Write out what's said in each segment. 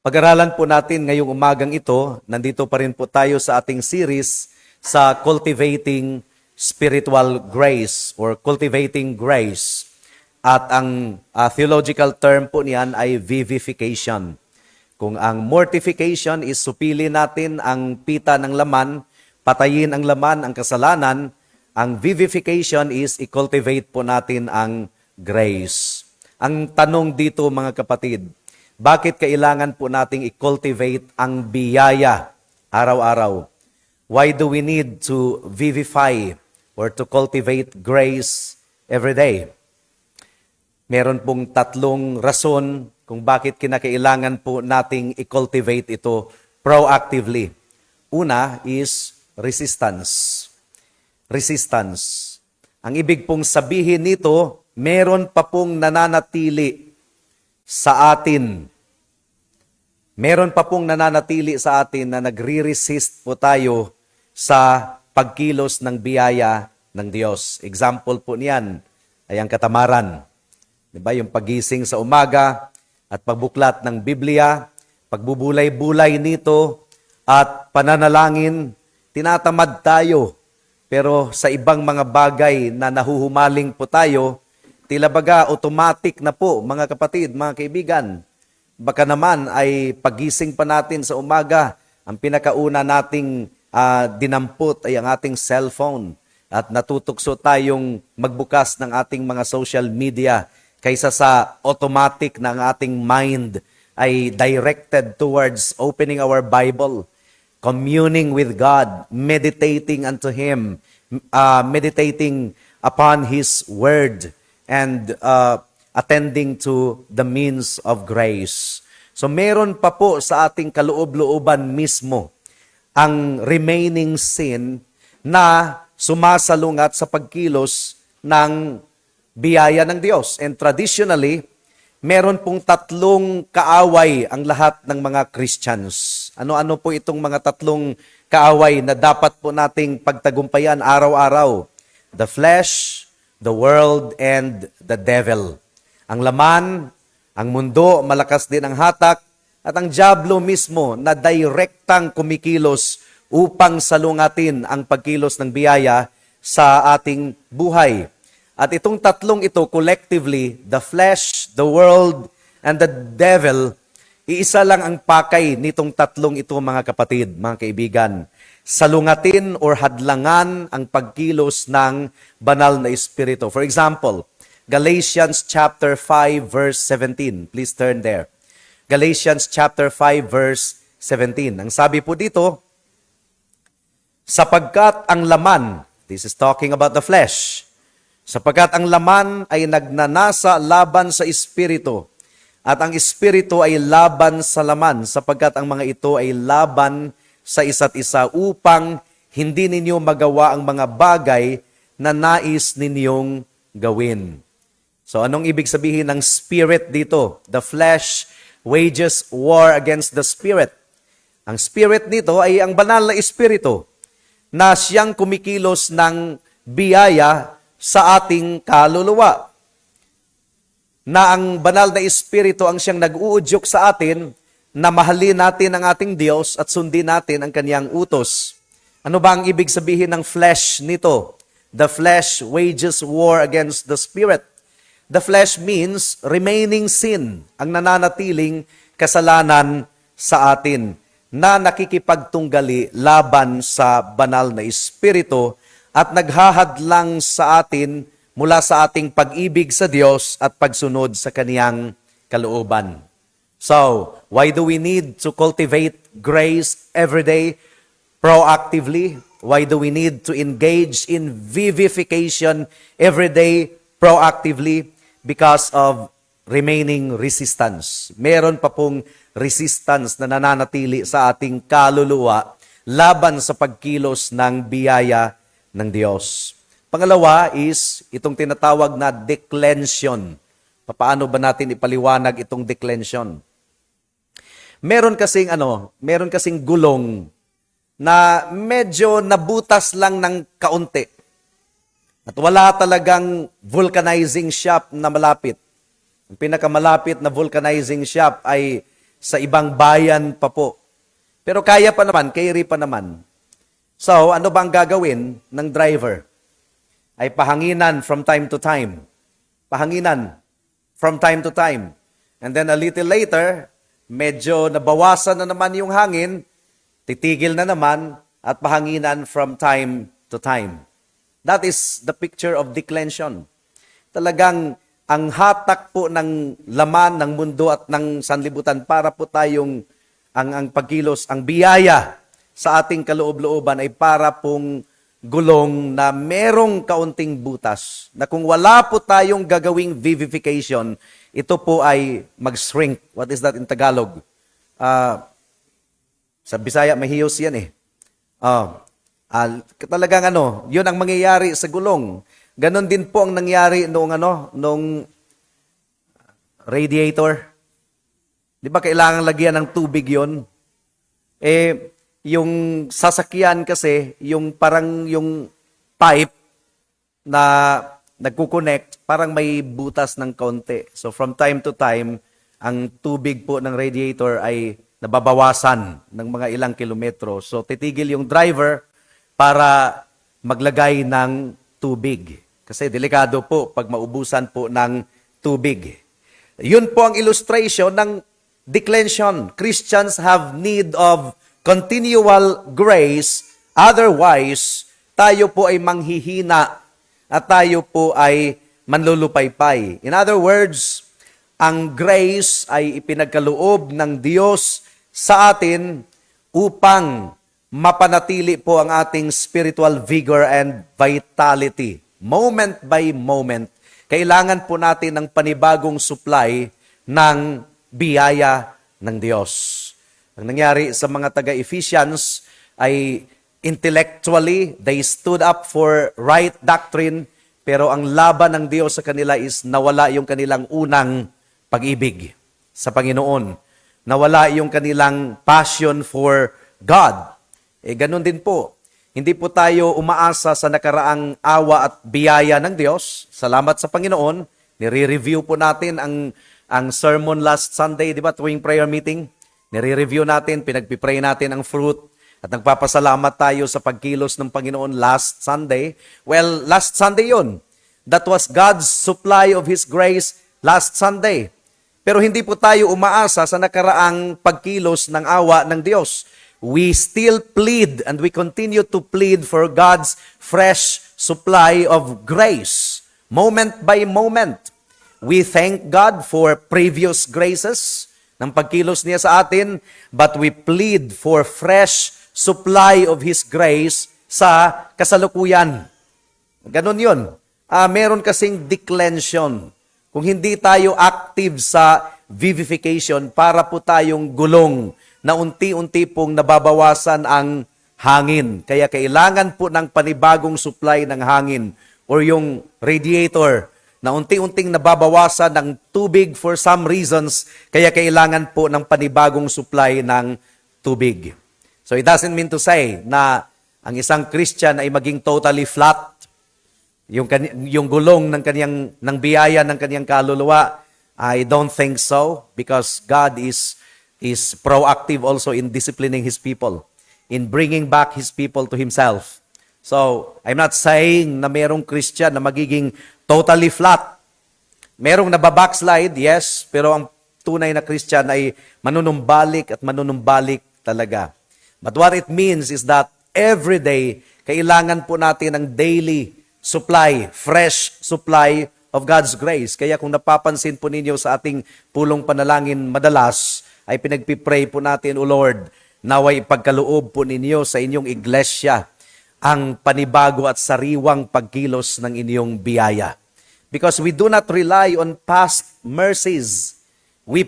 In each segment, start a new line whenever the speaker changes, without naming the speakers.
Pag-aralan po natin ngayong umagang ito, nandito pa rin po tayo sa ating series sa Cultivating Spiritual Grace or Cultivating Grace. At ang theological term po niyan ay vivification. Kung ang mortification is supili natin ang pita ng laman, patayin ang laman, ang kasalanan, ang vivification is i-cultivate po natin ang grace. Ang tanong dito mga kapatid, bakit kailangan po nating i-cultivate ang biyaya araw-araw? Why do we need to vivify or to cultivate grace every day? Meron pong tatlong rason kung bakit kinakailangan po nating i-cultivate ito proactively. Una is resistance. Resistance. Ang ibig pong sabihin nito, meron pa pong nananatili sa atin. Meron pa pong nananatili sa atin na nagre-resist po tayo sa pagkilos ng biyaya ng Diyos. Example po niyan ay ang katamaran. Diba? Yung pagising sa umaga at pagbuklat ng Biblia, pagbubulay-bulay nito at pananalangin, tinatamad tayo. Pero sa ibang mga bagay na nahuhumaling po tayo, tila baga automatic na po mga kapatid, mga kaibigan. Baka naman ay pagising pa natin sa umaga, ang pinakauna nating dinampot ay ang ating cellphone at natutukso tayong magbukas ng ating mga social media kaysa sa automatic na ang ating mind ay directed towards opening our Bible, communing with God, meditating unto Him, meditating upon His Word, and attending to the means of grace. So meron pa po sa ating kaloob-looban mismo ang remaining sin na sumasalungat sa pagkilos ng biyaya ng Diyos. And traditionally, meron pong tatlong kaaway ang lahat ng mga Christians. Ano-ano po itong mga tatlong kaaway na dapat po nating pagtagumpayan araw-araw? The flesh, the world, and the devil. Ang laman, ang mundo, malakas din ang hatak, at ang dyablo mismo na direktang kumikilos upang salungatin ang pagkilos ng biyaya sa ating buhay. At itong tatlong ito, collectively, the flesh, the world, and the devil, iisa lang ang pakay nitong tatlong ito mga kapatid, mga kaibigan. Salungatin or hadlangan ang pagkilos ng banal na espiritu. For example, Galatians chapter 5 verse 17. Please turn there. Galatians chapter 5 verse 17. Ang sabi po dito, sapagkat ang laman, this is talking about the flesh, sapagkat ang laman ay nagnanasa laban sa espiritu, at ang espiritu ay laban sa laman, sapagkat ang mga ito ay laban sa isa't isa upang hindi ninyo magawa ang mga bagay na nais ninyong gawin. So anong ibig sabihin ng spirit dito? The flesh wages war against the spirit. Ang spirit nito ay ang banal na espiritu na siyang kumikilos ng biyaya sa ating kaluluwa. Na ang banal na espiritu ang siyang nag-uudyok sa atin na mahalin natin ang ating Diyos at sundin natin ang kanyang utos. Ano ba ang ibig sabihin ng flesh nito? The flesh wages war against the spirit. The flesh means remaining sin, ang nananatiling kasalanan sa atin na nakikipagtunggali laban sa banal na espiritu at naghahadlang sa atin mula sa ating pag-ibig sa Diyos at pagsunod sa kaniyang kalooban. So, why do we need to cultivate grace every day proactively? Why do we need to engage in vivification every day proactively? Because of remaining resistance. Meron pa pong resistance na nananatili sa ating kaluluwa laban sa pagkilos ng biyaya ng Diyos. Pangalawa is itong tinatawag na declension. Paano ba natin ipaliwanag itong declension? Meron kasing gulong na medyo nabutas lang ng kaunti. At wala talagang vulcanizing shop na malapit. Ang pinakamalapit na vulcanizing shop ay sa ibang bayan pa po. Pero kaya pa naman, carry pa naman. So, ano ba ang gagawin ng driver? Ay pahanginan from time to time. Pahanginan from time to time. And then a little later, medyo nabawasan na naman yung hangin, titigil na naman, at pahanginan from time to time. That is the picture of declension. Talagang ang hatak po ng laman ng mundo at ng sanlibutan para po tayong ang pagkilos, ang biyaya sa ating kaloob-looban ay para pong gulong na merong kaunting butas. Na kung wala po tayong gagawing vivification, ito po ay mag-shrink. What is that in Tagalog? Sa Bisaya, mahiyos yan eh. Talagang yun ang mangyayari sa gulong. Ganon din po ang nangyari nung radiator. Di ba kailangan lagyan ng tubig yon? Yung sasakyan kasi, yung pipe na nagkukonect, parang may butas ng kaunti. So from time to time, ang tubig po ng radiator ay nababawasan ng mga ilang kilometro. So titigil yung driver para maglagay ng tubig. Kasi delikado po pag maubusan po ng tubig. Yun po ang illustration ng declension. Christians have need of continual grace, otherwise, tayo po ay manghihina at tayo po ay manlulupaypay. In other words, ang grace ay ipinagkaloob ng Diyos sa atin upang mapanatili po ang ating spiritual vigor and vitality. Moment by moment, kailangan po natin ng panibagong supply ng biyaya ng Diyos. Ang nangyari sa mga taga-Ephesians ay intellectually, they stood up for right doctrine, pero ang laban ng Diyos sa kanila is nawala yung kanilang unang pag-ibig sa Panginoon. Nawala yung kanilang passion for God. Ganun din po. Hindi po tayo umaasa sa nakaraang awa at biyaya ng Diyos. Salamat sa Panginoon. Nire-review po natin ang sermon last Sunday, di ba, tuwing prayer meeting. Nire-review natin, pinagpipray natin ang fruit at nagpapasalamat tayo sa pagkilos ng Panginoon last Sunday. Well, last Sunday yun. That was God's supply of His grace last Sunday. Pero hindi po tayo umaasa sa nakaraang pagkilos ng awa ng Diyos. We still plead and we continue to plead for God's fresh supply of grace, moment by moment. We thank God for previous graces ng pagkilos niya sa atin, but we plead for fresh supply of His grace sa kasalukuyan. Ganon yun. Meron kasing declension. Kung hindi tayo active sa vivification, para po tayong gulong na unti-unti pong nababawasan ang hangin. Kaya kailangan po ng panibagong supply ng hangin or yung radiator na unti-unting nababawasan ng tubig for some reasons, kaya kailangan po ng panibagong supply ng tubig. So it doesn't mean to say na ang isang Christian ay maging totally flat. Yung gulong ng biyaya ng kaniyang kaluluwa, I don't think so, because God is proactive also in disciplining His people, in bringing back His people to Himself. So, I'm not saying na merong Christian na magiging totally flat. Merong nababackslide, yes, pero ang tunay na Christian ay manunumbalik at manunumbalik talaga. But what it means is that every day, kailangan po natin ng daily supply, fresh supply of God's grace. Kaya kung napapansin po ninyo sa ating pulong panalangin madalas, ay pinagpipray po natin, O Lord, naway pagkaloob po ninyo sa inyong iglesia ang panibago at sariwang pagkilos ng inyong biyaya. Because we do not rely on past mercies. We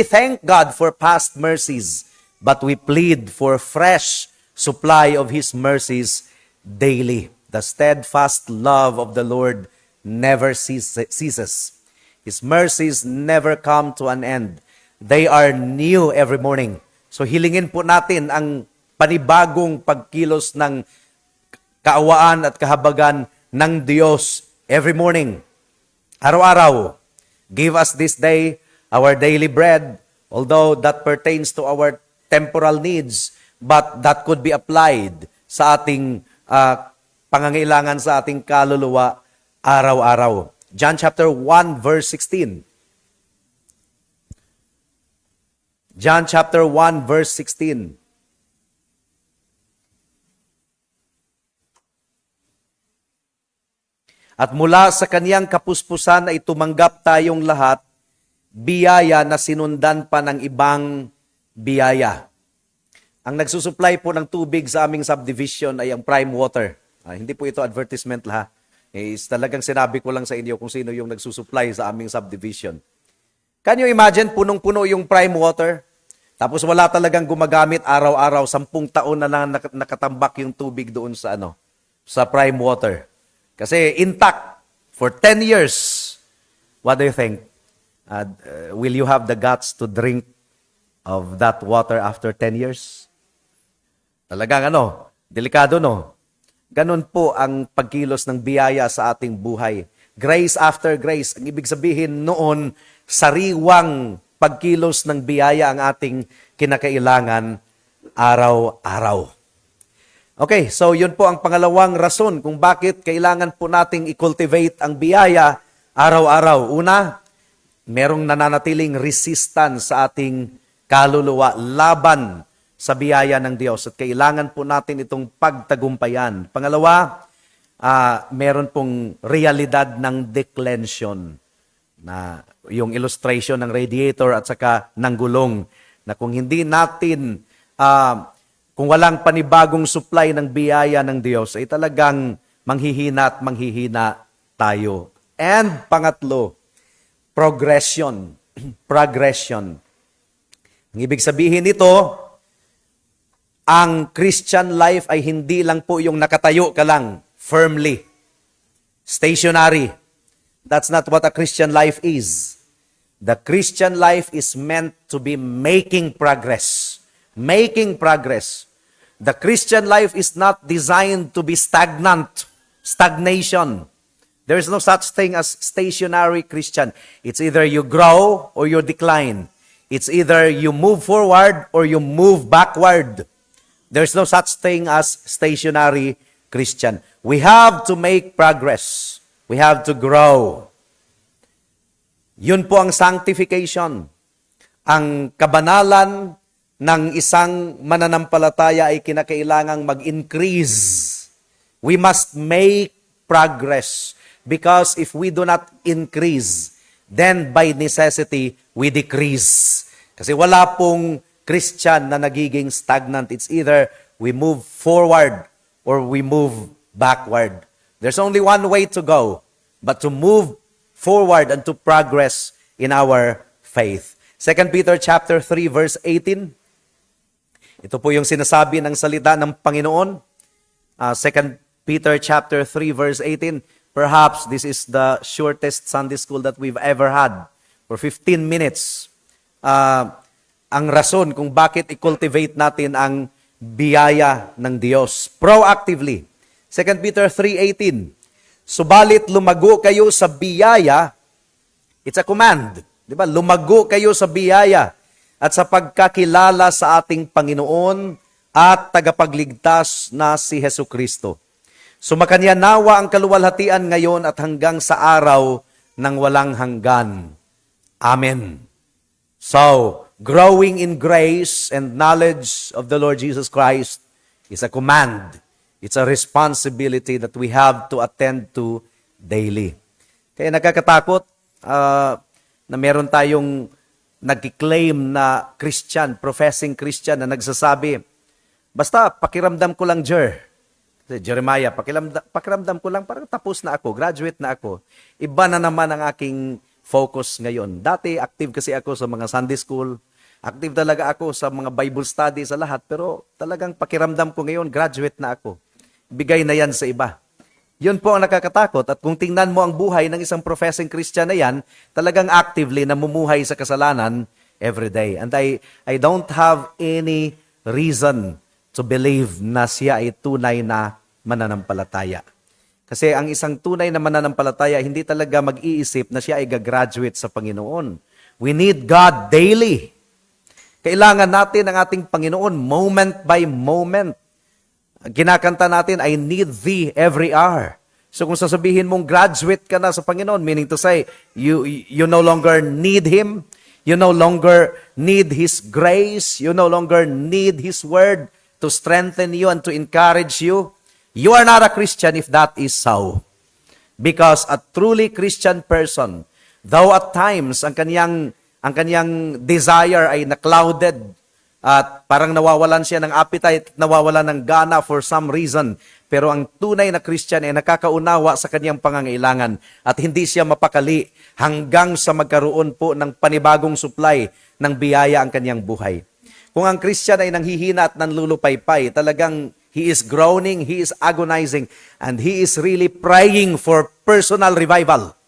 thank God for past mercies, but we plead for fresh supply of His mercies daily. The steadfast love of the Lord never ceases. His mercies never come to an end. They are new every morning. So hilingin po natin ang panibagong pagkilos ng kaawaan at kahabagan ng Diyos every morning. Araw-araw, give us this day our daily bread. Although that pertains to our temporal needs, but that could be applied sa ating pangangailangan sa ating kaluluwa araw-araw. John chapter 1 verse 16. John chapter 1 verse 16. At mula sa kaniyang kapuspusan ay tumanggap tayong lahat, biyaya na sinundan pa ng ibang biyaya. Ang nagsusupply po ng tubig sa aming subdivision ay ang Prime Water. Hindi po ito advertisement lahat. Talagang sinabi ko lang sa inyo kung sino yung nagsusupply sa aming subdivision. Can you imagine, punong-puno yung Prime Water? Tapos wala talagang gumagamit araw-araw, 10 taon na lang nakatambak yung tubig doon sa sa Prime Water. Kasi intact for 10 years. What do you think? Will you have the guts to drink of that water after 10 years? Talagang delikado Ganon po ang pagkilos ng biyaya sa ating buhay. Grace after grace. Ang ibig sabihin noon, sariwang pagkilos ng biyaya ang ating kinakailangan araw-araw. Okay, so yun po ang pangalawang rason kung bakit kailangan po nating i-cultivate ang biyaya araw-araw. Una, merong nananatiling resistance sa ating kaluluwa laban sa biyaya ng Diyos at kailangan po natin itong pagtagumpayan. Pangalawa, meron pong realidad ng declension na yung illustration ng radiator at saka ng gulong na kung hindi natin kung walang panibagong supply ng biyaya ng Diyos, ay talagang manghihina at manghihina tayo. And pangatlo, progression. Progression. Ang ibig sabihin nito, ang Christian life ay hindi lang po yung nakatayo ka lang, firmly, stationary. That's not what a Christian life is. The Christian life is meant to be making progress. Making progress. The Christian life is not designed to be stagnation. There is no such thing as stationary Christian. It's either you grow or you decline. It's either you move forward or you move backward. There's no such thing as stationary Christian. We have to make progress. We have to grow. Yun po ang sanctification. Ang kabanalan ng isang mananampalataya ay kinakailangang mag-increase. We must make progress because if we do not increase, then by necessity, we decrease. Kasi wala pong Christian na nagiging stagnant. It's either we move forward or we move backward. There's only one way to go, but to move forward and to progress in our faith. 2 Peter chapter 3 verse 18. Ito po yung sinasabi ng salita ng Panginoon. 2 Peter chapter 3 verse 18. Perhaps this is the shortest Sunday school that we've ever had. For 15 minutes. Ang rason kung bakit i-cultivate natin ang biyaya ng Diyos. Proactively. 2 Peter 3:18. Subalit lumago kayo sa biyaya. It's a command. Diba? Lumago kayo sa biyaya at sa pagkakilala sa ating Panginoon at tagapagligtas na si Hesukristo. Sumakanya nawa ang kaluwalhatian ngayon at hanggang sa araw ng walang hanggan. Amen. So, growing in grace and knowledge of the Lord Jesus Christ is a command. It's a responsibility that we have to attend to daily. Kaya nakakatakot na meron tayong nag-claim na Christian, professing Christian na nagsasabi, basta pakiramdam ko lang, Jeremiah, pakiramdam ko lang, parang tapos na ako, graduate na ako. Iba na naman ang aking focus ngayon. Dati, active kasi ako sa mga Sunday school, active talaga ako sa mga Bible study, sa lahat, pero talagang pakiramdam ko ngayon, graduate na ako. Bigay na yan sa iba. Yun po ang nakakatakot. At kung tingnan mo ang buhay ng isang professing Christian na yan, talagang actively namumuhay sa kasalanan every day. And I don't have any reason to believe na siya ay tunay na mananampalataya. Kasi ang isang tunay na mananampalataya, hindi talaga mag-iisip na siya ay gagraduate sa Panginoon. We need God daily. Kailangan natin ang ating Panginoon moment by moment. Kinakanta natin, I need Thee every hour. So kung sasabihin mong graduate ka na sa Panginoon, meaning to say, you no longer need Him, you no longer need His grace, you no longer need His Word to strengthen you and to encourage you, you are not a Christian if that is so. Because a truly Christian person, though at times ang kanyang desire ay na-clouded at parang nawawalan siya ng appetite, nawawalan ng gana for some reason, pero ang tunay na Christian ay nakakaunawa sa kanyang pangangailangan at hindi siya mapakali hanggang sa magkaroon po ng panibagong supply ng biyaya ang kanyang buhay. Kung ang Christian ay nanghihina at nanlulupaypay, talagang he is groaning, he is agonizing, and he is really praying for personal revival.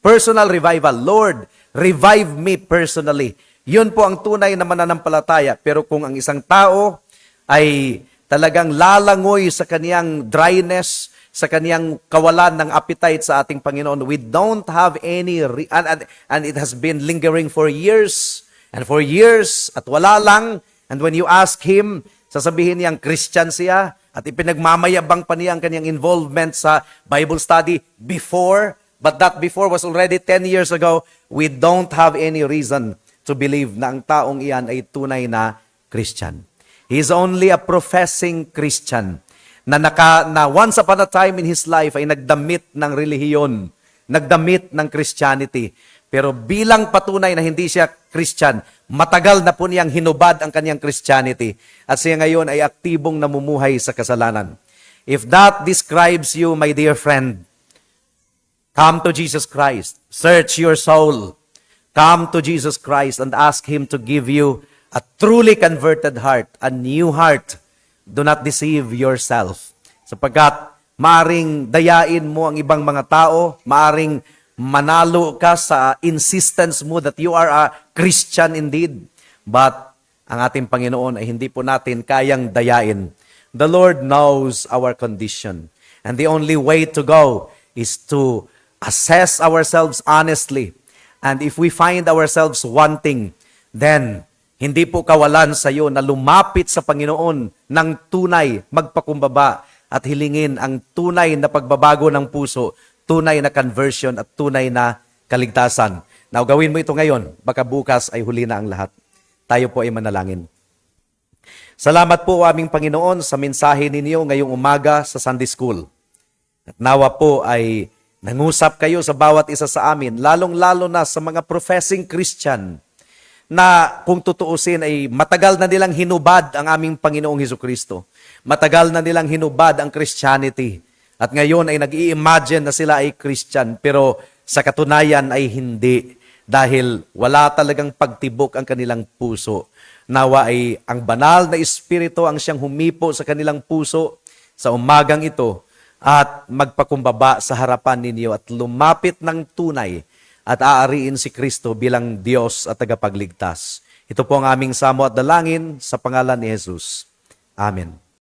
Personal revival. Lord, revive me personally. Yun po ang tunay na mananampalataya. Pero kung ang isang tao ay talagang lalangoy sa kaniyang dryness, sa kaniyang kawalan ng appetite sa ating Panginoon, we don't have any, and it has been lingering for years, and for years, at wala lang, and when you ask him, sasabihin niyang Christian siya, at ipinagmamayabang pa niya ang kanyang involvement sa Bible study before, but that before was already 10 years ago, we don't have any reason to believe na ang taong iyan ay tunay na Christian. He is only a professing Christian na once upon a time in his life ay nagdamit ng relihiyon, nagdamit ng Christianity. Pero bilang patunay na hindi siya Christian, matagal na po niyang hinubad ang kanyang Christianity at siya ngayon ay aktibong namumuhay sa kasalanan. If that describes you, my dear friend, come to Jesus Christ. Search your soul. Come to Jesus Christ and ask Him to give you a truly converted heart, a new heart. Do not deceive yourself. Sapagkat maaring dayain mo ang ibang mga tao, maaring manalo ka sa insistence mo that you are a Christian indeed. But ang ating Panginoon ay hindi po natin kayang dayain. The Lord knows our condition. And the only way to go is to assess ourselves honestly. And if we find ourselves wanting, then hindi po kawalan sa iyo na lumapit sa Panginoon ng tunay, magpakumbaba at hilingin ang tunay na pagbabago ng puso, tunay na conversion at tunay na kaligtasan. Now, gawin mo ito ngayon, baka bukas ay huli na ang lahat. Tayo po ay manalangin. Salamat po aming Panginoon sa mensahe ninyo ngayong umaga sa Sunday School. At nawa po ay nangusap kayo sa bawat isa sa amin, lalong-lalo na sa mga professing Christian na kung tutuusin ay matagal na nilang hinubad ang aming Panginoong Hesukristo. Matagal na nilang hinubad ang Christianity. At ngayon ay nag-i-imagine na sila ay Christian, pero sa katunayan ay hindi dahil wala talagang pagtibok ang kanilang puso. Nawa ay ang banal na Espiritu ang siyang humipo sa kanilang puso sa umagang ito at magpakumbaba sa harapan ninyo at lumapit ng tunay at aariin si Kristo bilang Diyos at tagapagligtas. Ito po ang aming samo at dalangin sa pangalan ni Jesus. Amen.